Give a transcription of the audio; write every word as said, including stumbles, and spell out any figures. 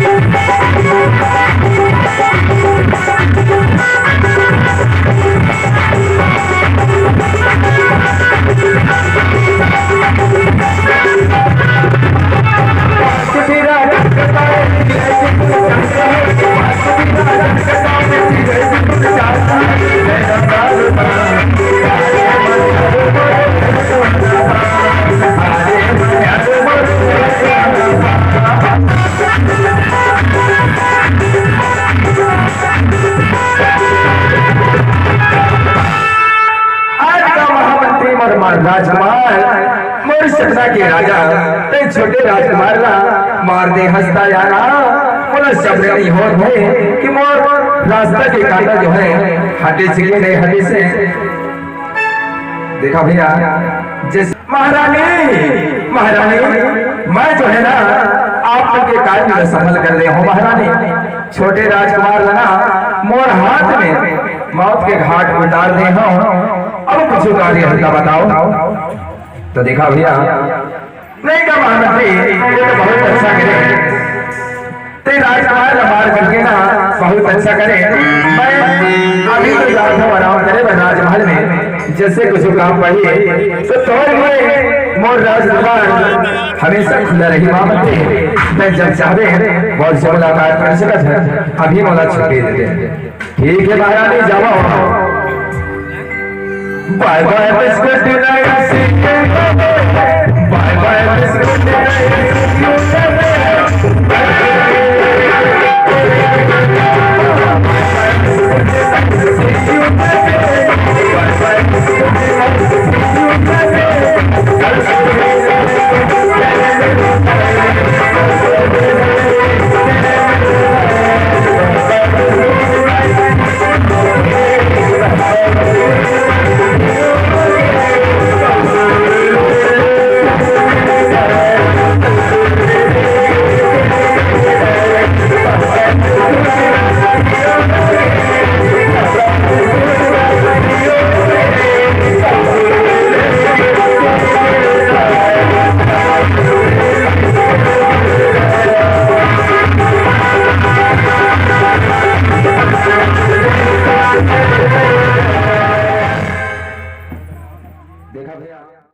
आज का महामंत्री मोर राजकुमार, मोर सपना के राजा, ते छोटे राजकुमार ला मार दे हंसता यारा। मोला सब्र नहीं होत हे कि मोर रास्ता के कांटा जो है हटे से कि नहीं हटे से। देखा भैया, जैसे महारानी, महारानी, मैं जो है ना, आप लोग के कार्य में संभल कर ले हूँ महारानी। छोटे राजकुमार ला ना मोर हाथ में मौत के घाट उतार दे हूँ। अब कुछ कार्य हल्का बताओ। तो देखा भैया, नहीं का महामंत्री, ये तो बहुत अच्छा करे। ते राजकुमार ला मार करके ना बहुत अच्छा करे। मैं अभी तो जात हूँ आराम करे, मैं राजमहल में जैसे कुछ काम पड़ी तो तोर लिए मोर राजदरबार हमेशा खुला रही महामंत्री। मैं जब चाहे मोर से मुलाकात कर सकत है, अभी मोला छुट्टी दे दे। ठीक है महारानी, जाओ। बाय बाय बिस्कुट नहीं, बाय बाय बिस्कुट नहीं।